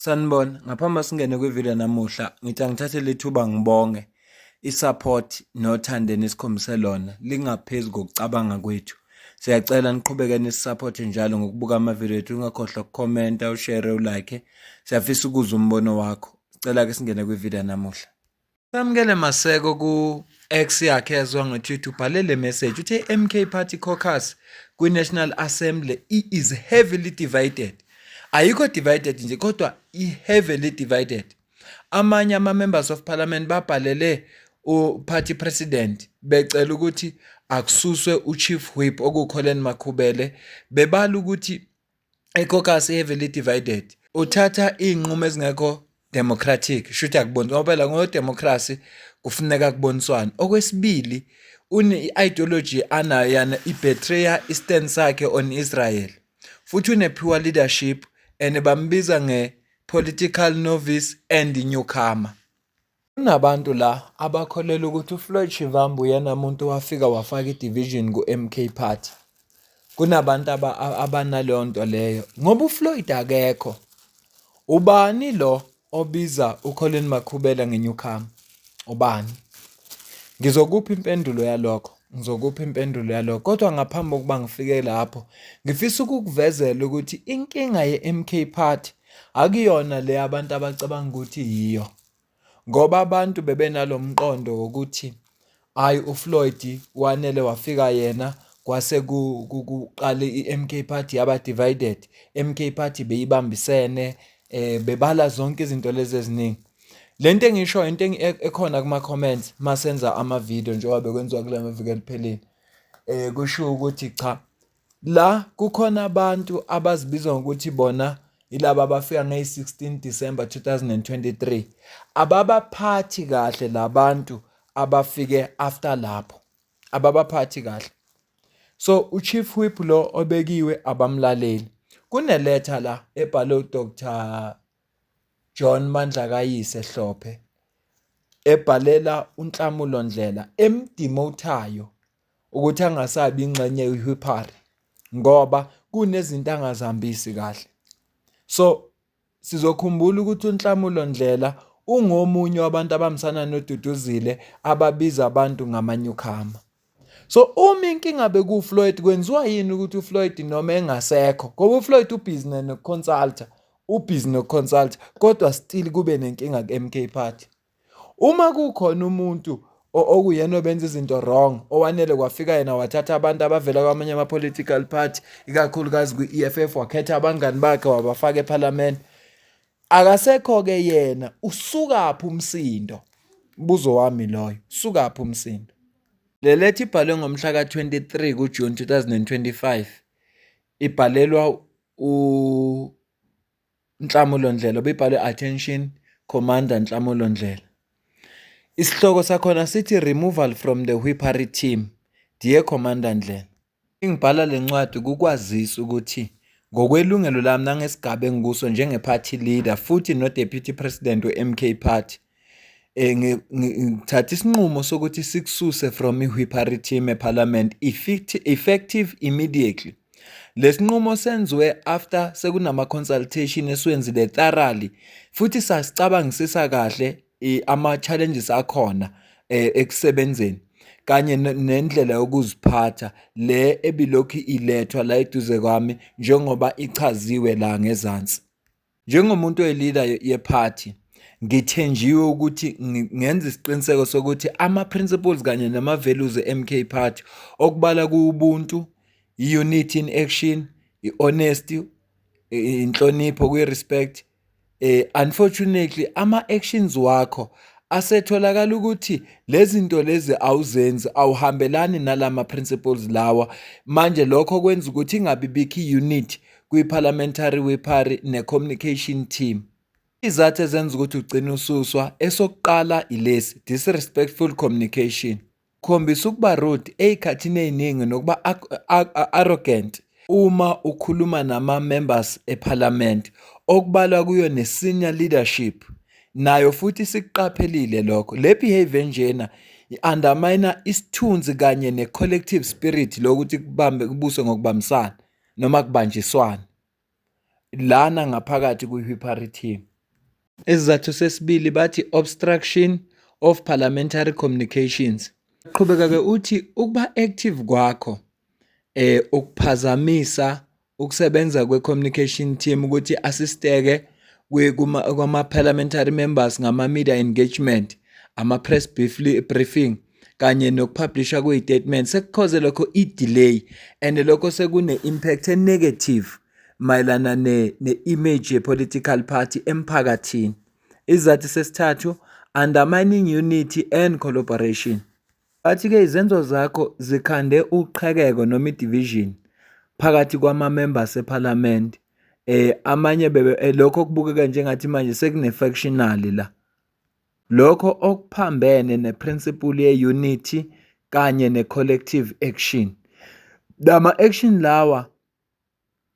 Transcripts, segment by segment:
Sanibona, ngaphambi singene kwividiyo namuhla, ngithi angithathe lethuba ngibonge i-support nothando enisikhombise lona lingaphezu kokucabanga kwethu. Siyacela niqhubeke nisisapothe njalo ngokubuka amavidiyo ethu, ungakhohlwa ukukhomenta, ushare, ulike. Siyafisa ukuzwa umbono wakho. Sicela-ke singene kwividiyo namuhla. Samkele Maseko ku-X yakhe yaziwa ngo-Twitter ubhale le message uthe MK Party Caucus kwi-National Assembly is heavily divided. Ayikho divided nje kodwa i-heavily divided. Amanye ama-members of parliament babhalele u-party president becela ukuthi akususwe u-chief whip okuwuCollen Makhubele bebala ukuthi i-caucus heavily divided. Uthatha iy'nqumo ezingekho democratic, shuthi akuboni ngoba phela ngo-democracy kufuneka kuboniswane. Okwesibili, une-ideology anayo yana i-betraya i-stand sakhe on Israel, futhi une-poor leadership and bambiza nge-political novice and newcomer. Kunabantu la abakholelwa ukuthi uFloyd Shivambu uyena muntu owafika wafaka i-division ku-M_K Party. Kunabantu abanaleyo nto leyo ngoba uFloyd akekho. Ubani lo obiza uColin Makhubela nge-newcomer? Ubani? Ngizokupha impendulo yalokho, ngizokupha impendulo yalokho. Kodwa ngaphambi kokuba ngifike lapho, ngifisa ukukuvezela ukuthi inkinga ye-M_K Party akuyona le abantu abacabanga ukuthi yiyo. Ngoba abantu bebenalo mqondo wokuthi hhayi uFloyd wanele wafika yena kwase kuqale i-M_K Party yaba divided. M_K Party beyibambisene bebala zonke izinto lezi eziningi. Le nto engishoyo into ekhona kuma-comments masenza ama-video njengoba bekwenziwa kula maviki eliphelile, kushiwo ukuthi cha, la kukhona abantu abazibiza ngokuthi bona yilaba abafika ngeyi-16 December 2023 ababaphathi kahle labantu abafike after lapho, ababaphathi kahle. So uChief Whip lo obekiwe abamlaleli. Kuneletha la ebhalwe uDr John Mandlakayise Hlophe ebhalela uNhlamulo Ndhlela emdimothayo ukuthi angasabi ingxenye ye-whippery ngoba kunezinto angazihambisi kahle. So sizokhumbula ukuthi uNhlamulo Ndhlela ungomunye wabantu abahambisana noDuduzile ababiza abantu ngama-newcomer. So uma inkinga bekuwuFloyd kwenziwa yini ukuthi uFloyd noma engasekho ngoba uFloyd ubhizi nokuconsulta, ubhizi nokuconsulta kodwa still kube nenkinga ku-M_K Party. Uma kukhona umuntu okuyena obenza izinto wrong owanele kwafika yena wathatha abantu abavela kwamanye ama-political party ikakhulukazi kwi-E_F_F wakhetha abangani bakhe wabafaka ephalamende, akasekho-ke yena usukaphi umsindo? Umbuzo wami loyo, usukaphi umsindo? Le letha ibhalwe ngomhla ka-23 kuJuni 2025 ibhalelwa uNhlamulo Ndhlela obibhalwe Attention Commander Nhlamulo Ndhlela. Isihloko sakhona sithi Removal from the Whippery Team, Dear Commander Ndhlela. Ngibhala le ncwadi kukwazisa ukuthi ngokwelungelo lami nangesigaba engikuso njenge-party leader futhi no-deputy president we-M_K Party, ngithatha isinqumo sokuthi sikususe from i-whippery team eParliament effective immediately. Lesinqumo senziwe after sekunama-consultation esiwenzile thoroughly futhi sasicabangisisa kahle ama-challenges akhona ekusebenzeni kanye nendlela yokuziphatha le ebilokhu ilethwa la eduze kwami njengoba ichaziwe la ngezansi. Njengomuntu oyi-leader ye-party, ngithenjiwe ukuthi ngenze isiqiniseko sokuthi ama-principles kanye nama-values e-M_K Party okubala kuwubuntu, i-unity in action, i-honesty, inhlonipho kwi-respect. Unfortunately ama-actions wakho asetholakala ukuthi lezi zinto lezi awuzenzi, awuhambelani nalama principles lawa. Manje lokho kwenza ukuthi ingabi bikho i-unity kwi-parliamentary whippery ne-communication team. Izizathu ezenza ukuthi ugcine ususwa, esokuqala ilesi, disrespectful communication. Khombisa ukuba rude ey'khathini ey'ningi nokuba arrogant uma ukhuluma nama-members ephalamende okubalwa kuyo ne-senior leadership nayo futhi sikuqaphelile lokho. Le behavior enjena i-undermine isithunzi kanye ne-collective spirit lokuthi kubambe kubuswe ngokubambisana noma kubanjiswane lana ngaphakathi kwi-whippery team. Isizathu sesibili bathi obstruction of parliamentary communications. Qhubeka-ke uthi ukuba active kwakho ukuphazamisa ukusebenza kwe-communication team ukuthi assisteke kwama-parliamentary members ngama-media engagement, ama-press briefing kanye nokupublisha kwe-statement sekukhoze lokho i-delay and lokho sekune-impact e-negative mayelana ne-image ye-political party emphakathini. Isizathu sesithathu, undermining unity and collaboration. Bathi-ke izenzo zakho zikhande uqhekeko noma i-division phakathi kwama-members ephalamende. Amanye bebe lokho kubukeka njengathi manje sekune-factional la. Lokho okuphambene ne-principle ye-unity kanye ne-collective action. Lama-action lawa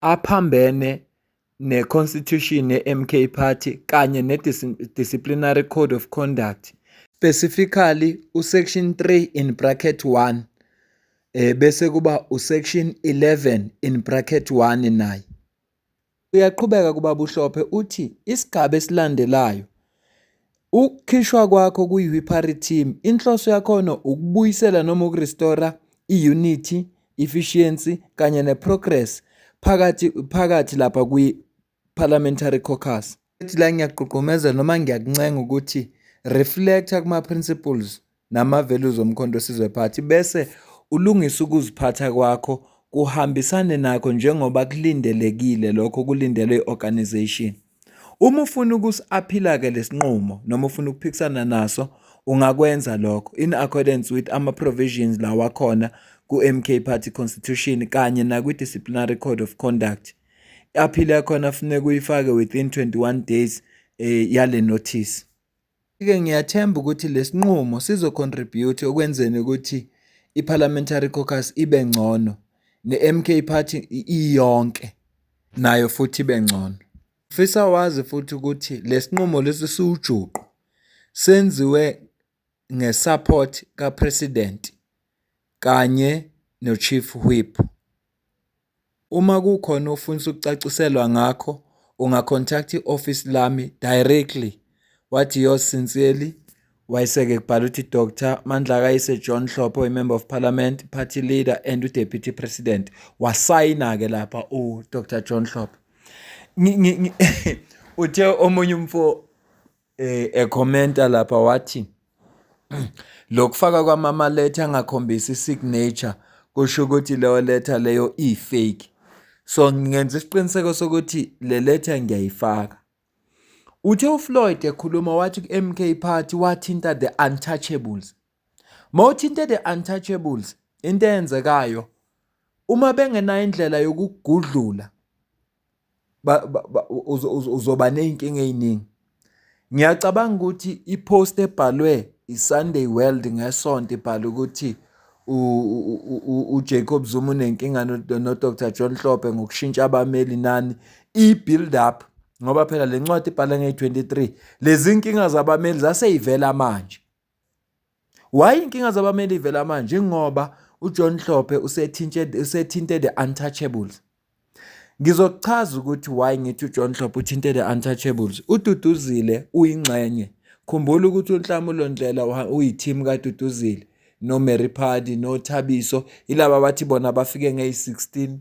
aphambene ne-constitution ye-M_K Party kanye ne-disciplinary code of conduct, specifically u-section 3 in bracket 1 bese kuba u-section 11 in bracket 1 naye. Uyaqhubeka kubaba uHlophe uthi isigaba esilandelayo ukukhishwa kwakho kuyi-whippery team inhloso yakhona ukubuyisela noma ukurestore i-unity, efficiency kanye ne-progress phakathi phakathi lapha kwi-parliamentary caucus. Ethi la ngiyakugqugqumeza noma ngiyakuncenga ukuthi reflecta kuma-principles nama-values oMkhonto Wesizwe Party bese ulungise ukuziphatha kwakho kuhambisane nakho njengoba kulindelekile lokho kulindelwe i-organization. Uma ufuna ukusi-appeal-a-ke lesinqumo noma ufuna ukuphikisana naso ungakwenza lokho in accordance with ama-provisions lawa akhona ku-M_K Party Constitution kanye nakwi-Disciplinary Code of Conduct. I-appeal yakhona funeka uyifake within 21 days yale notice. Ke ngiyathemba ukuthi lesinqumo sizo-contribute ekwenzeni ukuthi i-Parliamentary Caucus ibe ngcono ne-M_K Party iyonke nayo futhi ibe ngcono. Ngifisa wazi futhi ukuthi lesinqumo lesi siwujuqu senziwe nge-support ka-President kanye no-Chief Whip. Uma kukhona ofuna ukucaciselwa ngakho unga-contact i-office lami directly. Wathi yours sincerely, wayeseke kubhala ukuthi Dr Mandlakayise John Hlophe oyi-Member of Parliament, Party Leader and u-Deputy President. Wasayina-ke lapha u-Dr John Hlophe. Uthe omunye umfo ekhomenta lapha wathi lokufaka kwamama-letter angakhombisi i-signature kusho ukuthi leyo letter leyo iyi-fake. So ngingenza isiqiniseko sokuthi le letter ngiyayifaka. Uthe uFloyd ekhuluma wathi ku-M_K Party wathinta the untouchables. Mawuthinte the untouchables into eyenzekayo uma bengenayo indlela yokugudlula uzoba ney'nkinga ey'ningi. Ngiyacabanga ukuthi i-post ebhalwe i-Sunday World ngesonto ibhala ukuthi uJacob Zuma unenkinga no-Dr John Hlophe ngokushintsha abameli nani, i-build up ngoba phela le ncwadi ibhalwe ngeyi-23 lezi nkinga zabameli zaseyivela manje. Why inkinga zabameli ivela manje? Ngoba uJohn Hlophe usethinte the untouchables. Ngizokuchaza ukuthi why ngithi uJohn Hlophe uthinte the untouchables. UDuduzile uyingxenye. Khumbula ukuthi uNhlamulo Ndlela uyi-team kaDuduzile no-Mary Phadi noThabiso yilaba abathi bona bafike ngeyi-16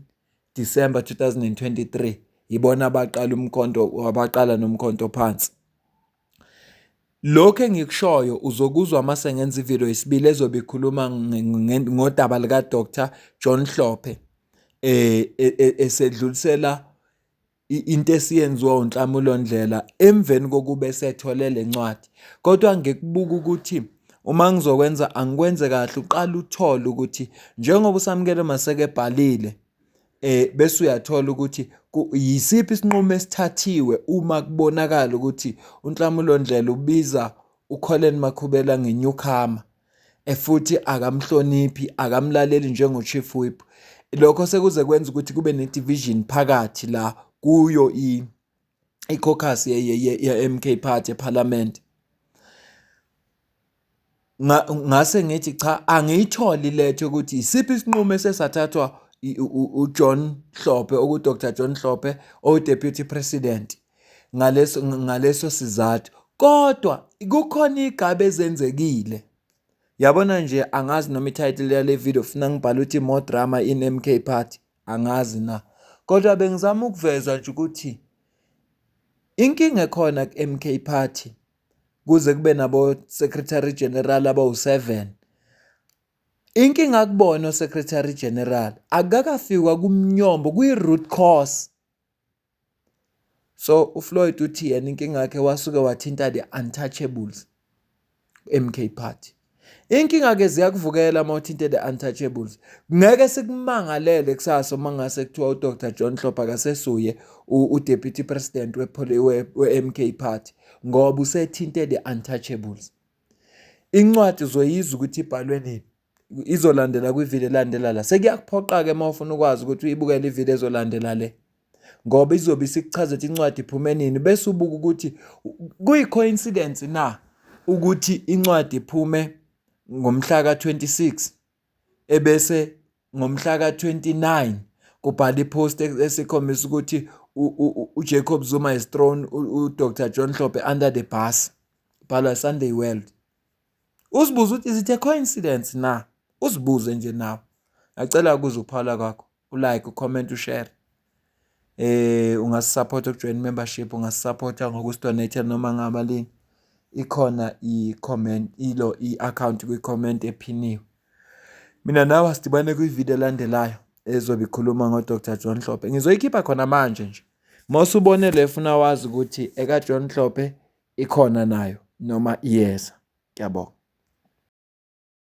December 2023 yibona abaqala umkhonto abaqala nomkhonto phansi. Lokhu engikushoyo uzokuzwa uma sengenza ividiyo yesibili ezobe ikhuluma ngodaba lika-Dr John Hlophe esedlulisela into esiyenziwa uNhlamulo Ndlela emveni kokuba esethole le ncwadi. Kodwa ngikubuka ukuthi uma ngizokwenza angikwenze kahle uqale uthole ukuthi njengoba uSamukelo Maseko ebhalile bese uyathola ukuthi yisiphi isinqumo esithathiwe uma kubonakala ukuthi uNhlamulo Ndlela ubiza uCollen Makhubela nge-newcomer futhi akamhloniphi akamlaleli njengo-chief whip. Lokho sekuze kwenza ukuthi kube ne-division phakathi la kuyo i-caucus ye-M_K Party ephalamende. Ngase ngithi cha angiyitholi iletha ukuthi isiphi isinqumo esesathathwa uJohn Hlophe oku-Dr John Hlophe owu-Deputy President. ngaleso sizathu, kodwa kukhona iy'gaba ezenzekile. Yabona nje angazi noma i-title yale video funa ngibhale ukuthi more drama in M_K party, angazi na. Kodwa bengizama ukuveza nje ukuthi inkinga ekhona ku-M_K party kuze kube nabo-secretary general abawu-7. Inkinga kubona o-secretary general akukakafikwa kumnyombo kwi-root cause. So uFloyd uthi yena inkinga yakhe wasuke wathinta the untouchables MK Party. Inkinga ke ziyakuvukela uma uthinte the untouchables. Ngeke sikumangalele kusasa uma ngase kuthiwa uDr John Hlophe akasesuye uDeputy President we-MK Party ngoba usethinte the untouchables. Incwadi uzoyizwa ukuthi ibhalwe nini. Izolandela kwividiyo elandela la. Sekuyakuphoqa-ke uma ufuna ukwazi ukuthi uyibukele ividiyo ezolandela le. Ngoba izobe isikuchaza ukuthi incwadi iphume nini bese ubuka ukuthi kuyi-coincidence na ukuthi incwadi iphume ngomhla ka-26 ebese ngomhla ka-29 kubhala i-post esikhombisa ukuthi uJacob Zuma is thrown uDr John Hlophe under the bus. Bhalwa Sunday World. Uzibuze ukuthi is it a coincidence na? Uzibuze nje nawe. Ngiyacela ukuza ukuphawula kwakho. U-like, u-comment, u-share. Ungasisupport ukujoin membership, ungasisupport ngokusidonate noma ngamalini. Ikhona i-comment ilo i-account kwi-comment ephiniwe. Mina nawe asidibane kwividiyo elandelayo ezobe ikhuluma ngo-Dr John Hlophe. Ngizoyikhipha khona manje nje. Uma usubone le funa wazi ukuthi eka John Hlophe ikhona nayo noma iyeza. Ngiyabonga.